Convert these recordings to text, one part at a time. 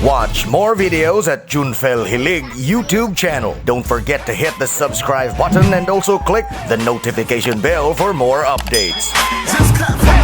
Watch more videos at Junfel Hilig YouTube channel. Don't forget to hit the subscribe button and also click the notification bell for more updates. Just clap for me.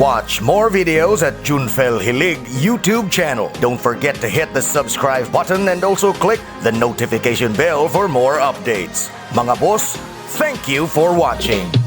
Watch more videos at Junfel Hilig YouTube channel. Don't forget to hit the subscribe button and also click the notification bell for more updates. Mga boss, thank you for watching.